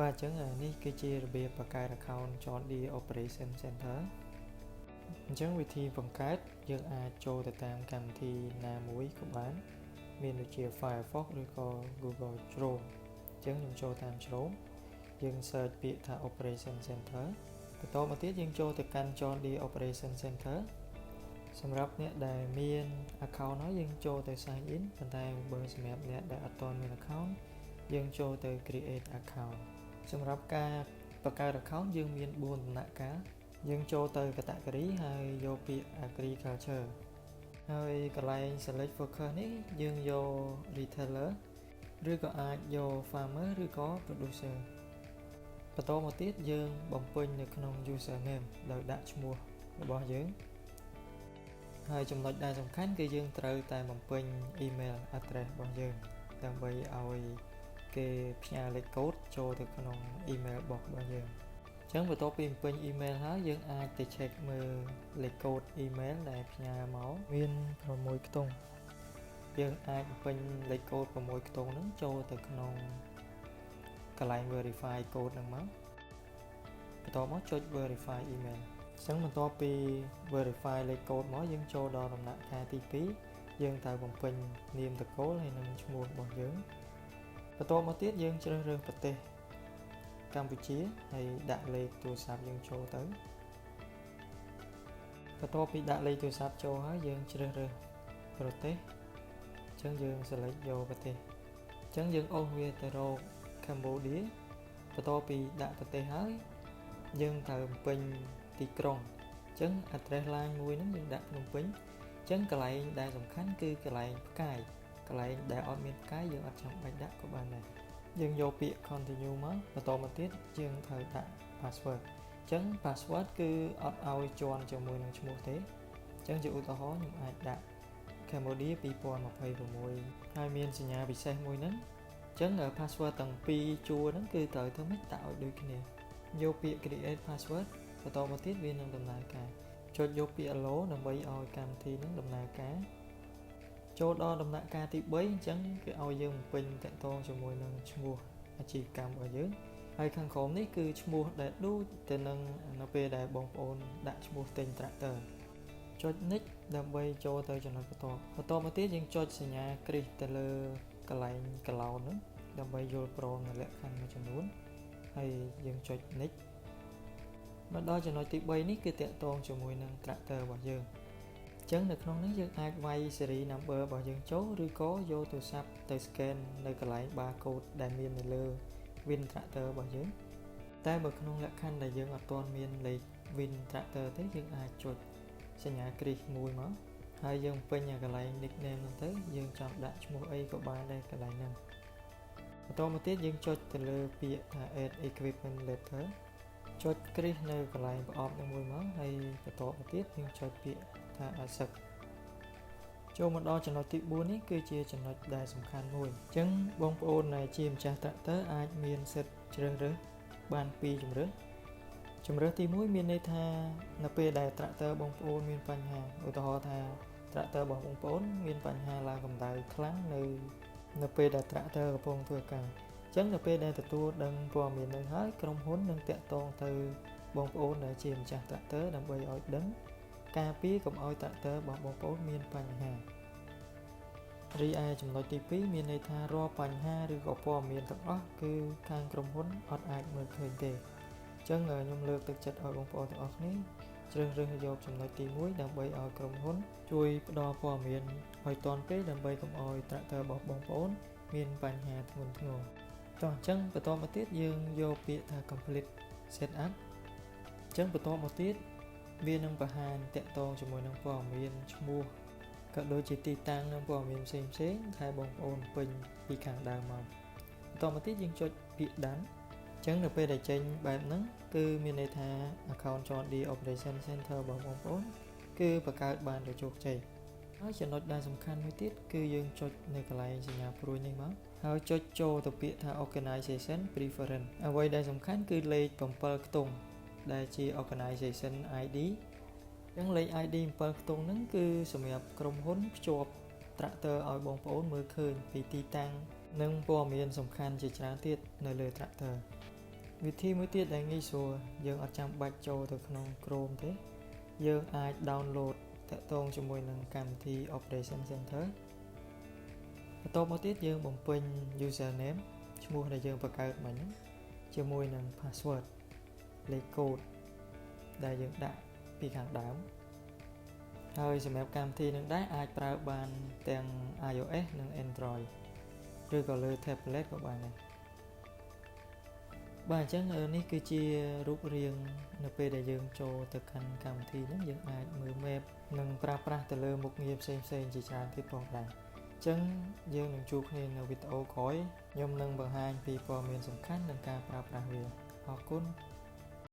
បាទអញ្ចឹងនេះគឺជារបៀបបង្កើត account John Deere Operation Center។ អញ្ចឹងវិធីបង្កើតយើងអាចចូលទៅតាមកម្មវិធីណាមួយក៏បាន មានដូចជា Firefox ឬក៏ Google Chrome។ អញ្ចឹងខ្ញុំចូលតាម Chrome យើង search ពាក្យថា Operation Center។ បន្តមកទៀតយើងចូលទៅកាន់ John Deere Operation Center។ សម្រាប់អ្នកដែលមាន account ហើយយើងចូលទៅ sign in ប៉ុន្តែបើសម្រាប់អ្នកដែលអត់ទាន់មាន account យើងចូលទៅ create account។ សម្រាប់ការបង្កើត account យើងមាន4ដំណាក់កាលយើងចូលទៅ category ហើយយកពាក្យ agriculture ហើយកន្លែង select focus នេះយើងយក retailer ឬក៏អាចយក farmer ឬក៏ producer។ បន្តមកទៀតយើងបំពេញនៅក្នុង username ដោយដាក់ឈ្មោះរបស់យើងហើយចំណុចដែលសំខាន់គឺយើងត្រូវតែបំពេញ email address របស់យើងដើម្បីឲ្យគេផ្ញើលេខកូដចូលទៅក្នុង email របស់យើងអញ្ចឹងបន្ទាប់ពីបំពេញ email ហើយយើងអាចទៅ check មើលលេខកូដ email ដែលផ្ញើមកមាន6ខ្ទង់យើងអាចបំពេញលេខកូដ6ខ្ទង់ហ្នឹងចូលទៅក្នុងកន្លែង verify code ហ្នឹងមកបន្ទាប់មកចុច verify email។ អញ្ចឹងបន្ទាប់ពី verify លេខកូដមកយើងចូលដល់ដំណាក់កាលទី2យើងត្រូវបំពេញនាមត្រកូលហើយនិងឈ្មោះរបស់យើងបន្ទាប់មកទៀតយើងជ្រើសរើសប្រទេសកម្ពុជាហើយដាក់លេខទូរស័ព្ទយើងចូលទៅបន្ទាប់ពីដាក់លេខទូរស័ព្ទចូលហើយយើងជ្រើសរើសប្រទេសអញ្ចឹងយើង select យកប្រទេសអញ្ចឹងយើងអូសវាទៅរក Cambodia។ បន្ទាប់ពីដាក់ប្រទេសហើយយើងត្រូវបំពេញទីក្រុងអញ្ចឹង address line មួយហ្នឹងយើងដាក់ភ្នំពេញអញ្ចឹងកន្លែងដែលសំខាន់គឺកន្លែងផ្កាយកន្លែងដែលអត់មានផ្កាយយើងអត់ចាំបាច់ដាក់ក៏បានដែរយើងយកពាក្យ continue មកបន្តមកទៀតយើងត្រូវដាក់ password។ អញ្ចឹង password គឺអត់ឲ្យជាន់ជាមួយនឹងឈ្មោះទេអញ្ចឹងជាឧទាហរណ៍ខ្ញុំអាចដាក់ Cambodia 2026ហើយមានសញ្ញាពិសេសមួយហ្នឹងអញ្ចឹង password ទាំងពីរជួរហ្នឹងគឺត្រូវធ្វើម៉េចដាក់ឲ្យដូចគ្នាយកពាក្យ create password។ បន្តមកទៀតវានឹងដំណើរការចុចយកពាក្យ allow ដើម្បីឲ្យកម្មវិធីហ្នឹងដំណើរការចូលដល់ដំណាក់កាលទី3អញ្ចឹងគឺឲ្យយើងបំពេញតាក់ទងជាមួយនឹងឈ្មោះអាជីវកម្មរបស់យើងហើយខាងក្រោមនេះគឺឈ្មោះដែលដូចទៅនឹងនៅពេលដែលបងប្អូនដាក់ឈ្មោះទិញ tractor។ ចុច next ដើម្បីចូលទៅចំណុចបន្ទាប់។បន្តមកទៀតយើងចុចសញ្ញាគ្រីសទៅលើកន្លែងកឡោនហ្នឹងដើម្បីយល់ព្រមនៅលក្ខខណ្ឌមួយចំនួនហើយយើងចុច next។ មកដល់ចំណុចទី3នេះគឺតាក់ទងជាមួយនឹង tractor របស់យើងអញ្ចឹងនៅក្នុងនេះយើងអាចវាយ serial number របស់យើងចូលឬក៏យកទូរស័ព្ទទៅ scan នៅកន្លែង barcode ដែលមាននៅលើ VIN tractor របស់យើងតែបើក្នុងលក្ខខណ្ឌដែលយើងអត់ទាន់មានលេខ VIN tractor ទេយើងអាចចុចសញ្ញាគ្រីសមួយមកហើយយើងពេញកន្លែង nickname ហ្នឹងទៅយើងចង់ដាក់ឈ្មោះអីក៏បានដែរកន្លែងហ្នឹងបន្តមកទៀតយើងចុចទៅលើពាក្យថា add equipment later ចុចគ្រីសនៅកន្លែងប្រអប់នឹងមួយមកហើយបន្តមកទៀតយើងចុចពាក្យថា accept។ ចូលមកដល់ចំណុចទី4នេះគឺជាចំណុចដែលសំខាន់មួយអញ្ចឹងបងប្អូនដែលជាម្ចាស់ tractor អាចមានសិទ្ធិជ្រើសរើសបានពីរជម្រើសជម្រើសទី1មានន័យថានៅពេលដែល tractor បងប្អូនមានបញ្ហាឧទាហរណ៍ថា tractor របស់បងប្អូនមានបញ្ហាឡើងកម្ដៅខ្លាំងនៅនៅពេលដែល tractor កំពុងធ្វើការអញ្ចឹងនៅពេលដែលទទួលដឹងព័ត៌មាននឹងហើយក្រុមហ៊ុននឹងតាក់ទងទៅបងប្អូនដែលជាម្ចាស់ tractor ដើម្បីឲ្យដឹងការពារកុំឲ្យ tractor របស់បងប្អូនមានបញ្ហារីឯចំណុចទី2មានន័យថារាល់បញ្ហាឬក៏ព័ត៌មានទាំងអស់គឺខាងក្រុមហ៊ុនអត់អាចមើលឃើញទេអញ្ចឹងខ្ញុំលើកទឹកចិត្តឲ្យបងប្អូនទាំងអស់គ្នាជ្រើសរើសយកចំណុចទី1ដើម្បីឲ្យក្រុមហ៊ុនជួយផ្ដល់ព័ត៌មានឲ្យទាន់ពេលដើម្បីកុំឲ្យ tractor របស់បងប្អូនមានបញ្ហាធ្ងន់ធ្ងរតោះអញ្ចឹងបន្តមកទៀតយើងយកពាក្យថា complete setup។ អញ្ចឹងបន្តមកទៀតវានឹងបង្ហាញតាក់ទងជាមួយនឹងព័ត៌មានឈ្មោះក៏ដូចជាទីតាំងនិងព័ត៌មានផ្សេងផ្សេងដែលបងប្អូនពេញពីខាងដើមមកបន្តមកទៀតយើងចុចពាក្យ done។ អញ្ចឹងនៅពេលដែលចេញបែបហ្នឹងគឺមានន័យថា account John Deere Operation Center របស់បងប្អូនគឺបង្កើតបានដោយជោគជ័យហើយចំណុចដែលសំខាន់មួយទៀតគឺយើងចុចនៅកន្លែងសញ្ញាព្រួយនេះមកហើយចុចចូលទៅពាក្យថា organization preference។ អ្វីដែលសំខាន់គឺលេខ7ខ្ទង់ដែលជា organization ID។ អញ្ចឹងលេខ ID 7ខ្ទង់ហ្នឹងគឺសម្រាប់ក្រុមហ៊ុនភ្ជាប់ tractor ឲ្យបងប្អូនមើលឃើញពីទីតាំងនិងព័ត៌មានសំខាន់ជាច្រើនទៀតនៅលើ tractor។ វិធីមួយទៀតដែលងាយស្រួលយើងអត់ចាំបាច់ចូលទៅក្នុង Chrome ទេយើងអាច download តាក់ទងជាមួយនឹងកម្មវិធី Operation Center។ បន្ទាប់មកទៀតយើងបំពេញ username ឈ្មោះដែលយើងបង្កើតមិញហ្នឹងជាមួយនឹង password លេខកូដដែលយើងដាក់ពីខាងដើមហើយសម្រាប់កម្មវិធីនឹងដែរអាចប្រើបានទាំង iOS និង Android ឬក៏លើ tablet ក៏បានដែរបាទអញ្ចឹងនេះគឺជារូបរាងនៅពេលដែលយើងចូលទៅកាន់កម្មវិធីហ្នឹងយើងអាចមើល map និងប្រើប្រាស់ទៅលើមុខងារផ្សេងៗជាច្រើនទៀតផងដែរអញ្ចឹងយើងនឹងជួបគ្នានៅវីដេអូក្រោយខ្ញុំនឹងបង្ហាញពីព័ត៌មានសំខាន់និងការប្រើប្រាស់វា។អរគុណ។